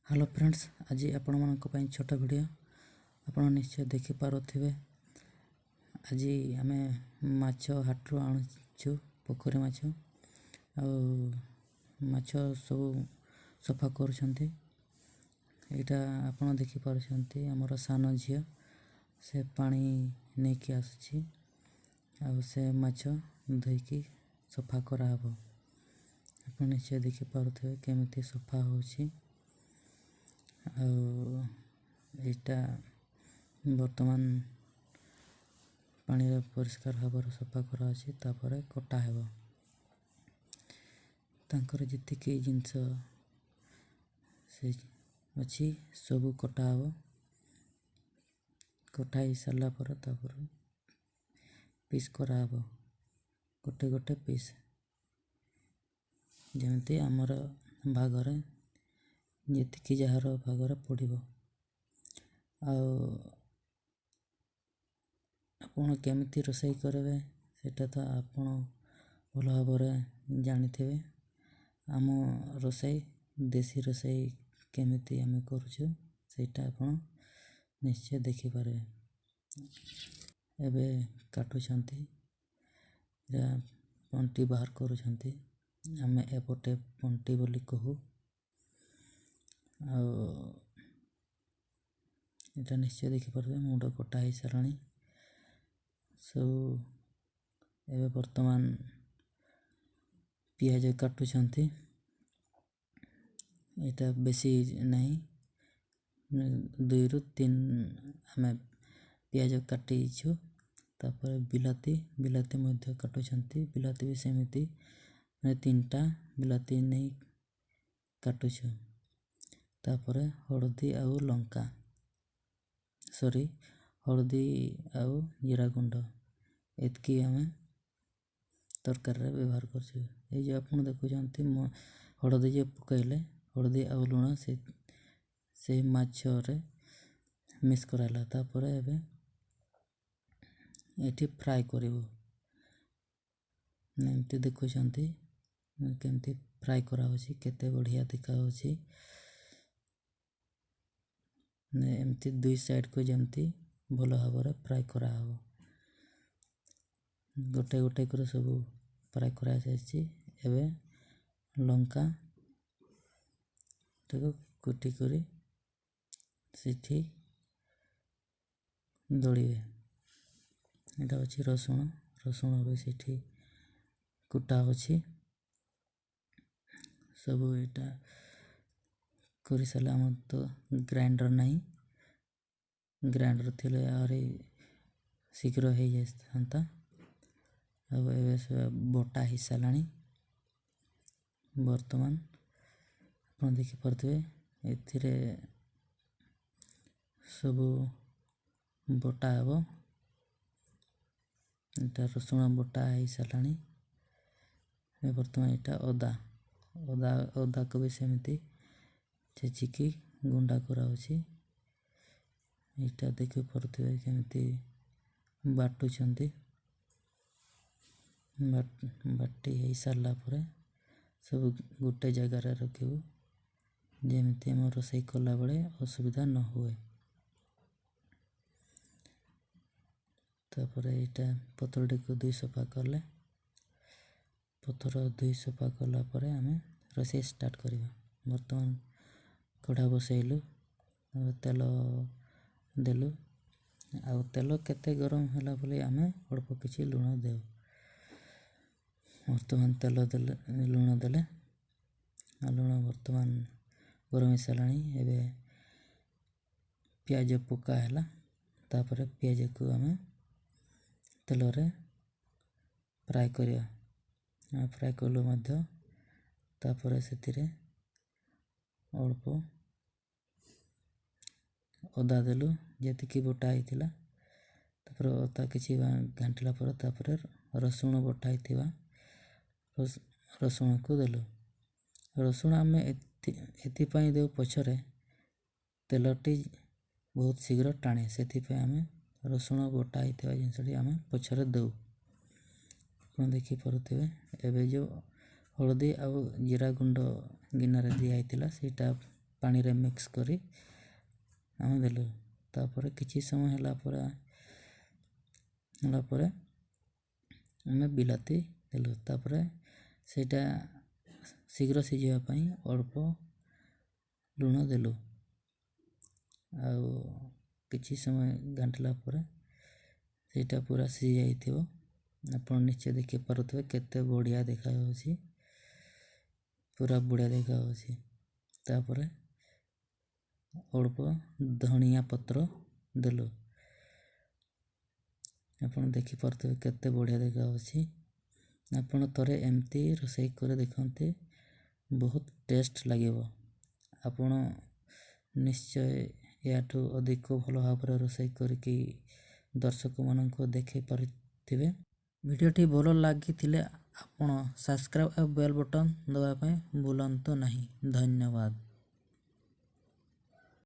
Hello friends, ଆଜି ଆପଣମାନଙ୍କ ପାଇଁ ଛୋଟ ଭିଡ଼ିଓ। ଆପଣ ନିଶ୍ଚୟ ଦେଖିପାରୁଥିବେ, ଆଜି ଆମେ ମାଛ ହାଟରୁ ଆଣୁଛୁ, ପୋଖରୀ ମାଛ। ଆଉ ମାଛ ସବୁ ସଫା କରୁଛନ୍ତି। ଏଇଟା ଆପଣ ଦେଖିପାରୁଛନ୍ତି, ଆମର ସାନ ଝିଅ, ସେ ପାଣି ନେଇକି ଆସୁଛି ଆଉ ସେ ମାଛ ଧୋଇକି ସଫା କରାହେବ। ଆପଣ ନିଶ୍ଚୟ ଦେଖିପାରୁଥିବେ କେମିତି ସଫା ହେଉଛି। ଆଉ ଏଇଟା ବର୍ତ୍ତମାନ ପାଣିରେ ପରିଷ୍କାର ଭାବରେ ସଫା କରାହେଉଛି, ତାପରେ କଟା ହେବ। ତାଙ୍କର ଯେତିକି ଜିନିଷ ସେ ଅଛି ସବୁ କଟା ହେବ। କଟା ହେଇସାରିଲା ପରେ ତାପରେ ପିସ୍ କରାହେବ, ଗୋଟେ ଗୋଟେ ପିସ୍, ଯେମିତି ଆମର ଭାଗରେ ଯେତିକି ଯାହାର ଭାଗରେ ପଡ଼ିବ। ଆଉ ଆପଣ କେମିତି ରୋଷେଇ କରିବେ ସେଇଟା ତ ଆପଣ ଭଲ ଭାବରେ ଜାଣିଥିବେ। ଆମ ରୋଷେଇ, ଦେଶୀ ରୋଷେଇ କେମିତି ଆମେ କରୁଛୁ, ସେଇଟା ଆପଣ ନିଶ୍ଚୟ ଦେଖିପାରିବେ। ଏବେ କାଟୁଛନ୍ତି, ପଣ୍ଟି ବାହାର କରୁଛନ୍ତି। ଆମେ ଏପଟେ ପଣ୍ଟି ବୋଲି କହୁ। ଆଉ ଏଇଟା ନିଶ୍ଚୟ ଦେଖିପାରିବେ, ମୁଣ୍ଡ କଟା ହେଇସାରିଲାଣି ସବୁ। ଏବେ ବର୍ତ୍ତମାନ ପିଆଜ କାଟୁଛନ୍ତି। ଏଇଟା ବେଶୀ ନାହିଁ, 2ରୁ 3 ଆମେ ପିଆଜ କାଟିଛୁ। ତାପରେ ବିଲାତି, ବିଲାତି ମଧ୍ୟ କାଟୁଛନ୍ତି। ବିଲାତି ବି ସେମିତି 3ଟା ବିଲାତି ନେଇ କାଟୁଛୁ। ତାପରେ ହଳଦୀ ଆଉ ଲଙ୍କା, ସରି, ହଳଦୀ ଆଉ ଜିରା ଗୁଣ୍ଡ, ଏତିକି ଆମେ ତରକାରୀରେ ବ୍ୟବହାର କରୁଛୁ। ଏଇ ଯେଉଁ ଆପଣ ଦେଖୁଛନ୍ତି, ହଳଦୀ ଯେଉଁ ପକାଇଲେ, ହଳଦୀ ଆଉ ଲୁଣ ସେଇ ମାଛରେ ମିକ୍ସ କରାହେଲା। ତାପରେ ଏବେ ଏଠି ଫ୍ରାଏ କରିବୁ। ଏମିତି ଦେଖୁଛନ୍ତି କେମିତି ଫ୍ରାଏ କରାହେଉଛି, କେତେ ବଢ଼ିଆ ଦେଖାହେଉଛି। ଏମିତି ଦୁଇ ସାଇଡ଼କୁ ଯେମିତି ଭଲ ଭାବରେ ଫ୍ରାଏ କରାହେବ। ଗୋଟେ ଗୋଟେ କରି ସବୁ ଫ୍ରାଏ କରାଯାଇଛି। ଏବେ ଲଙ୍କା ତାକୁ କୁଟି କରି ସେଠି ଦଳିବେ। ଏଇଟା ଅଛି ରସୁଣ, ରସୁଣ ବି ସେଠି କୁଟା ଅଛି। ସବୁ ଏଇଟା କରିସାରିଲେ, ଆମର ତ ଗ୍ରାଇଣ୍ଡର ନାହିଁ, ଗ୍ରାଇଣ୍ଡର ଥିଲେ ଆହୁରି ଶୀଘ୍ର ହେଇଯାଇଥାନ୍ତା। ଆଉ ଏବେ ସେ ବଟା ହେଇସାରିଲାଣି। ବର୍ତ୍ତମାନ ଆପଣ ଦେଖିପାରୁଥିବେ, ଏଥିରେ ସବୁ ବଟା ହେବ। ଏଇଟା ରସୁଣ ବଟା ହେଇସାରିଲାଣି। ବର୍ତ୍ତମାନ ଏଇଟା ଅଦା, ଅଦା, ଅଦାକୁ ବି ସେମିତି ଛେଚିକି ଗୁଣ୍ଡା କରାହେଉଛି। ଏଇଟା ଦେଖିପାରୁଥିବେ କେମିତି ବାଟୁଛନ୍ତି। ବାଟି ହେଇସାରିଲା ପରେ ସବୁ ଗୋଟେ ଜାଗାରେ ରଖିବୁ, ଯେମିତି ଆମ ରୋଷେଇ କଲାବେଳେ ଅସୁବିଧା ନ ହୁଏ। ତାପରେ ଏଇଟା ପତ୍ରଟିକୁ ଧୋଇ ସଫା କଲେ। ପତ୍ର ଧୋଇ ସଫା କଲା ପରେ ଆମେ ରୋଷେଇ ଷ୍ଟାର୍ଟ କରିବା। ବର୍ତ୍ତମାନ କଢ଼ା ବସେଇଲୁ, ତେଲ ଦେଲୁ, ଆଉ ତେଲ କେତେ ଗରମ ହେଲା ବୋଲି ଆମେ ଅଳ୍ପ କିଛି ଲୁଣ ଦେଉ। ବର୍ତ୍ତମାନ ତେଲ ଦେଲେ, ଲୁଣ ଦେଲେ, ଆଉ ଲୁଣ ବର୍ତ୍ତମାନ ଗରମ ହେଇସାରିଲାଣି। ଏବେ ପିଆଜ ପକା ହେଲା। ତାପରେ ପିଆଜକୁ ଆମେ ତେଲରେ ଫ୍ରାଏ କରିବା। ଫ୍ରାଏ କଲୁ ମଧ୍ୟ। ତାପରେ ସେଥିରେ ଅଳ୍ପ ଅଦା ଦେଲୁ, ଯେତିକି ବଟା ହେଇଥିଲା। ତାପରେ ଅଦା କିଛି ଘାଣ୍ଟିଲା ପରେ ତାପରେ ରସୁଣ ବଟା ହେଇଥିବା ରସୁଣକୁ ଦେଲୁ। ରସୁଣ ଆମେ ଏଥିପାଇଁ ଦେଉ, ପଛରେ ତେଲଟି ବହୁତ ଶୀଘ୍ର ଟାଣେ, ସେଥିପାଇଁ ଆମେ ରସୁଣ ବଟା ହେଇଥିବା ଜିନିଷଟି ଆମେ ପଛରେ ଦେଉ। ଆପଣ ଦେଖିପାରୁଥିବେ, ଏବେ ଯେଉଁ ହଳଦୀ ଆଉ ଜିରା ଗୁଣ୍ଡ ଗିନାରେ ଦିଆହେଇଥିଲା ସେଇଟା ପାଣିରେ ମିକ୍ସ କରି ଆମେ ଦେଲୁ। ତାପରେ କିଛି ସମୟ ହେଲା ପରେ ଆମେ ବିଲାତି ଦେଲୁ। ତାପରେ ସେଇଟା ଶୀଘ୍ର ସିଝିବା ପାଇଁ ଅଳ୍ପ ଲୁଣ ଦେଲୁ, ଆଉ କିଛି ସମୟ ଘାଣ୍ଟିଲା ପରେ ସେଇଟା ପୁରା ସିଝି ଯାଇଥିବ। ଆପଣ ନିଶ୍ଚୟ ଦେଖିପାରୁଥିବେ କେତେ ବଢ଼ିଆ ଦେଖାଯାଉଛି, ପୁରା ବଢ଼ିଆ ଦେଖାଯାଉଛି। ତାପରେ ଅଳ୍ପ ଧନିଆ ପତ୍ର ଦେଲୁ। ଆପଣ ଦେଖିପାରୁଥିବେ କେତେ ବଢ଼ିଆ ଦେଖାଯାଉଛି। ଆପଣ ଥରେ ଏମିତି ରୋଷେଇ କରି ଦେଖନ୍ତି, ବହୁତ ଟେଷ୍ଟ ଲାଗିବ। ଆପଣ ନିଶ୍ଚୟ ୟାଠୁ ଅଧିକ ଭଲ ଭାବରେ ରୋଷେଇ କରିକି ଦର୍ଶକମାନଙ୍କୁ ଦେଖାଇ ପାରୁଥିବେ। ଭିଡ଼ିଓଟି ଭଲ ଲାଗିଥିଲେ ଆପଣ ସବସ୍କ୍ରାଇବ୍ ଆଉ ବେଲ୍ ବଟନ୍ ଦେବା ପାଇଁ ଭୁଲନ୍ତୁ ନାହିଁ। ଧନ୍ୟବାଦ।